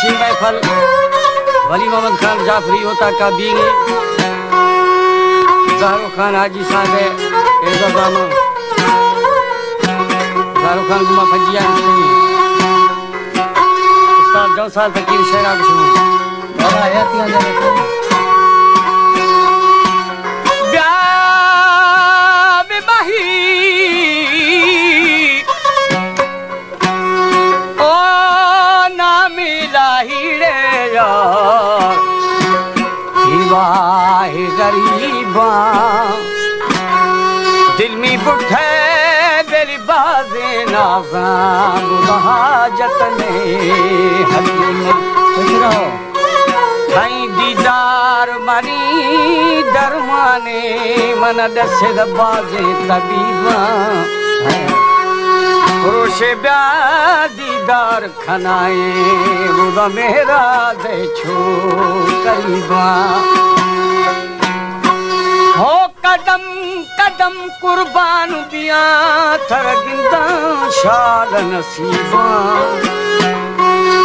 شی محفل ولی محمد خان جعفری ہوتا کا بینگے، زہرو خان حاجی صاحب ہے، ایزا زاما، زہرو خان گما فجیا ہستی، استاد جون سال فقیر شہرا بشنو۔ بیا بہ بہی او نام لاہیڑے یار، ای واہ غریباں، دل می بٹھے دل بازیں نازاں، بدا حاجت نے حکیم۔ خوش رہو۔ تئی دیدار منی درمانے، من دست بازیں طبیباں۔ پروش بیا دیدار کنائیں، بدا مہرا دے چو قریباں۔ ہو قدم قدم قربان بیاں، تر گنداں شال نصیباں۔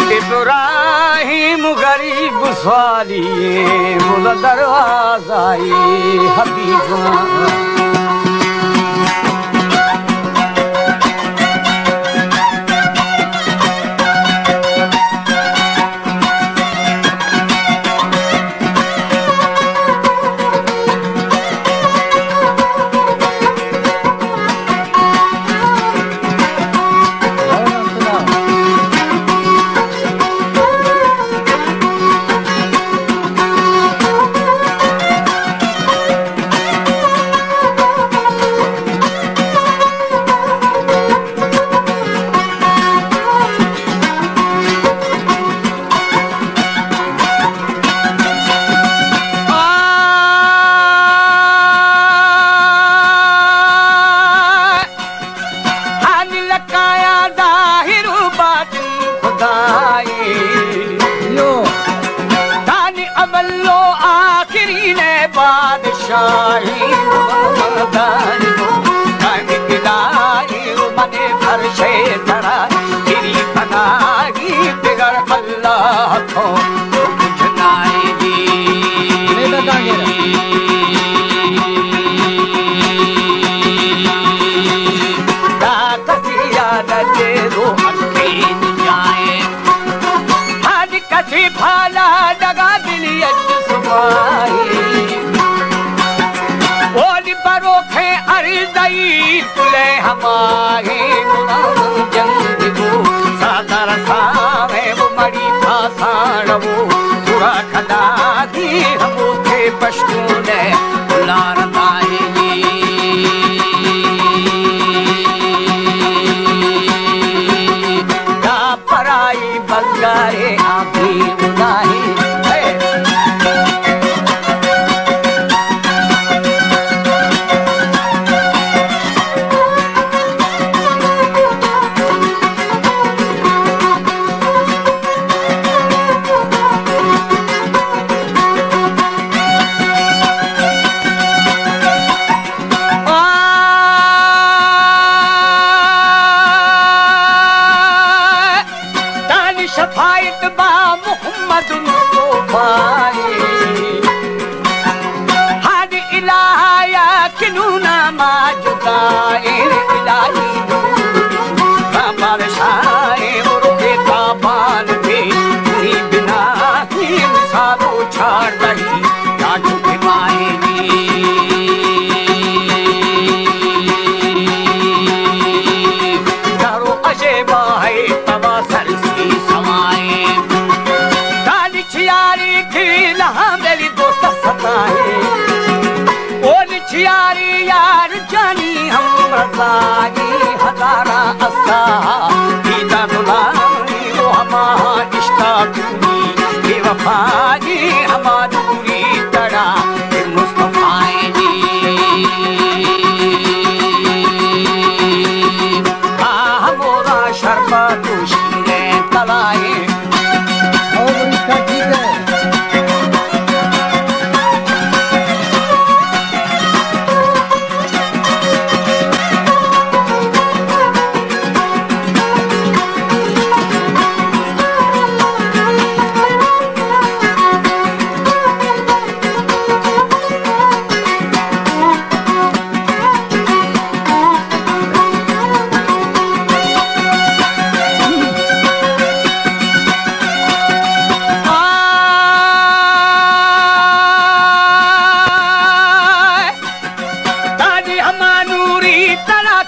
ابراہیم غریب سوالی، بل دروازہ حبیباں۔ ہانی لکایا ظاہر و باطن خدائی۔ یو۔ تانی اول و آخری نے بادشاہی۔ تانی الہی و من فرش سرا گری پناہی، بگر اللہ کو کچھ نائیں۔ دا کسی یاد دے رو اکین جائیں۔ ہر کسی بھالا دگا دلی اچ سمائی۔ اولی بروکھیں ارزئی کلے ہمائی۔ جنگ بو سادر ساوے، وہ مڑی پھاساڑ وہ سورا کھدا دی ہمو کے پشتون لار دائے۔ دا پرائی بزگارے آبی اوناہی۔ تانی شفاعت با محمد مصطفی۔ ہر الہ یا کنون ما جدائیں، الہی نور با بادشاہ اور بے تابان بے پوری بنا ہی مثال و چھاڑ دہی۔ یا چو کہ مائنی دارو اجے باہے توا سرسی سمائے۔ دانی چیاری کی لہاں میری دوست ستائے۔ اول چیاری یار جانی ہم رضا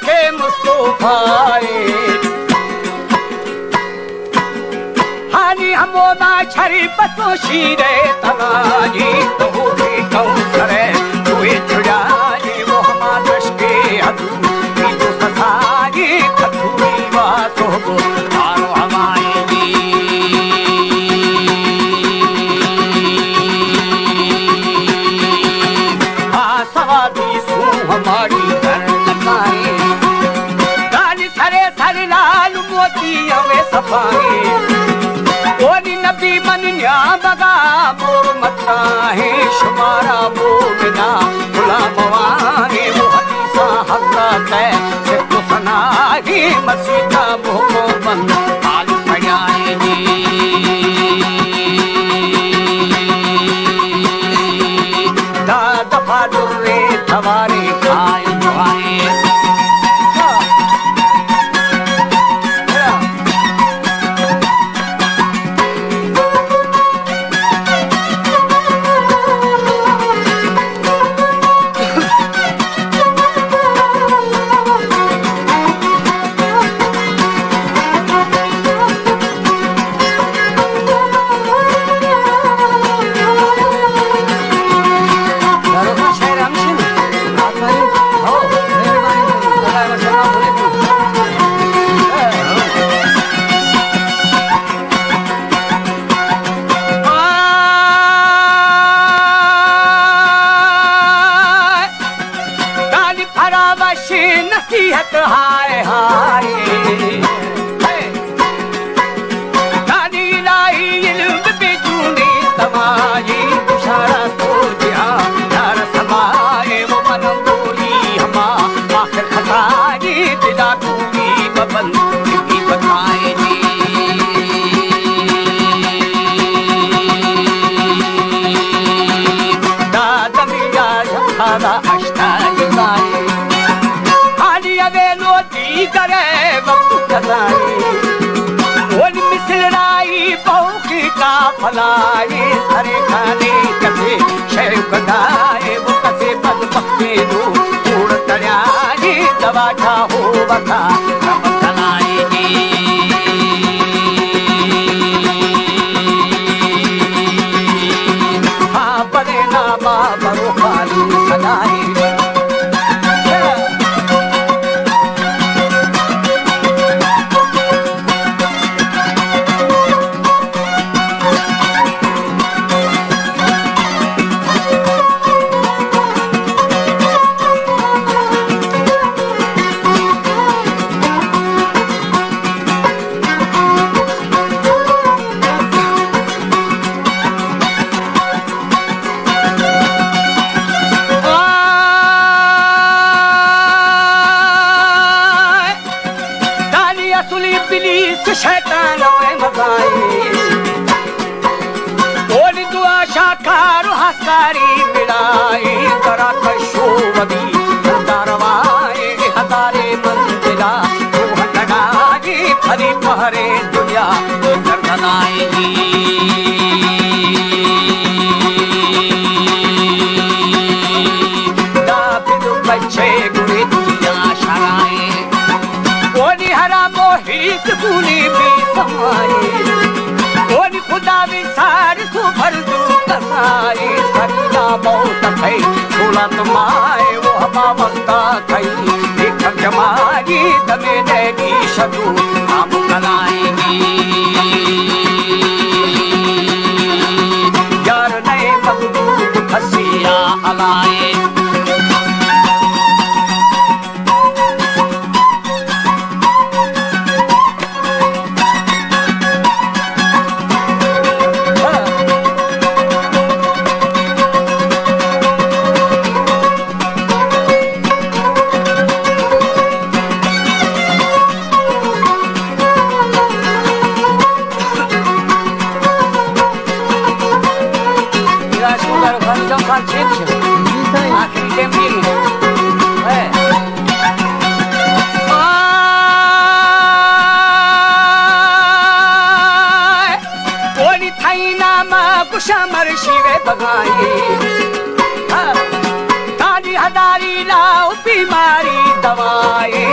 کہ مصطفی ہانی ہمو ما شریبت و شیر تماجی تو بھی کوثر کوئی چھڑائی وہ ہما دشکے حدو تو سسائی کھتوری وا سوگو آرو ہمائی جی۔ آ سوادی سو ہماری در لگائیں۔ دانی سرے سر لال موتی ہمیں صفائیں۔ اونی نبی من نیامگا مور متائیں۔ شمارا مومنا غلام وائیں۔ وہ حدیثہ حضرت ہے۔ سکھ سناہی مسیطا بہت بند۔ آل پڑائیں جی۔ داد پادرے توارے کھائیں جوائیں۔ دانی پراوش نصیحت ہائے ہائے۔ دانی الہی علم بجونی تمائی تشارا تو جہاں یار سمائے وہ من گولی ہما آخر خطائی دلا کوئی ببن کی بتائے جی۔ داد میا یخادا اشتائی بائے۔ خالی اویلو دیگرے وقت کزائی۔ اول مثل رائی بہو کی کا فلائی۔ سرے کھانے کسے شے گدائے وہ کسے بدبختی دو۔ کوڑ تڑیانی دوا چاہو وتا رب تنائی جی۔ ہاں بلے ناما برو خالی سدائی۔ دانی اصل ابلیس شیطان ہوئے مزائی۔ اولی دعا شاکار و ہسکاری ملائی۔ درا کشو وبی داروائے ہزارے منزلا۔ روح لگائی پھری پہرے دنیا دردنائی۔ دابد بچے گرے دنیا شرائے۔ اونی حرام و ہیچ گونی بی سمائی۔ اونی خدا بی سار تو بردو کسائی۔ سرینا موت کھئی شولت مائے وہ ہما وقتا کھئی۔ ایک جمالی دمے نیلی شدو ہم کلائی۔ یار نئے مقبول پھسیا الائے۔ آئے، کولی تھئی نام گشا مرشی وے بگائی۔ ہاں، تانی ہداری لاؤ بیماری دوائی۔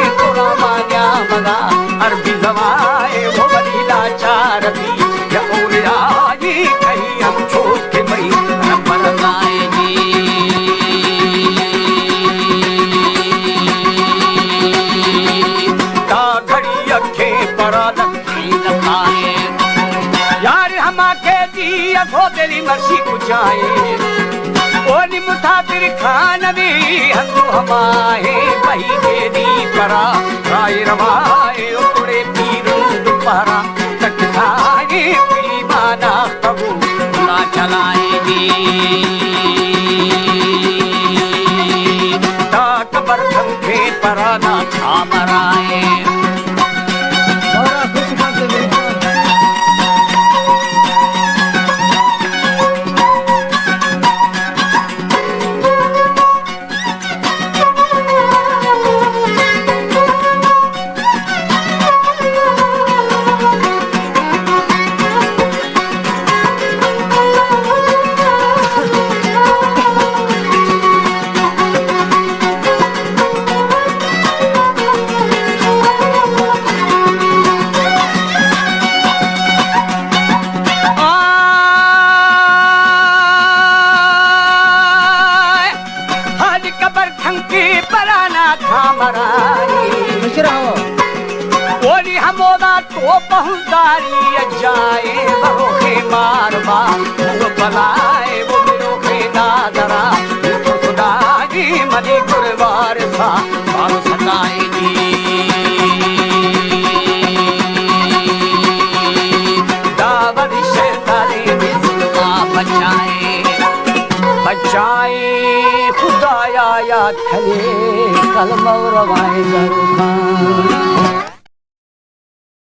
علی مرشی کجائے؟ اولی مسافر خان بھی ہنگو ہمائے، بہی دیدی پرا رائے روائے، اکڑے پیرن دوپہرا تک سائے، پیری مانا قبو نا چلائے جی۔ تا قبر دھنکے پرانا کھامرائے۔ آئے، حاجی قبر دھنکی پرانا کھامرائی۔ مشرا ہو۔ اولی ہمودا تو پہنزاری جائے، بروخے ماروا، وہ بلائے، وہ بروخے دادرا، تو خدائی منی گروار سا، بارو ستائے جی۔ داوری شیطانی بھی ظلما بچائے، بچائے خدایا یاد کھلے، کلمہ و روائے ضرور خان۔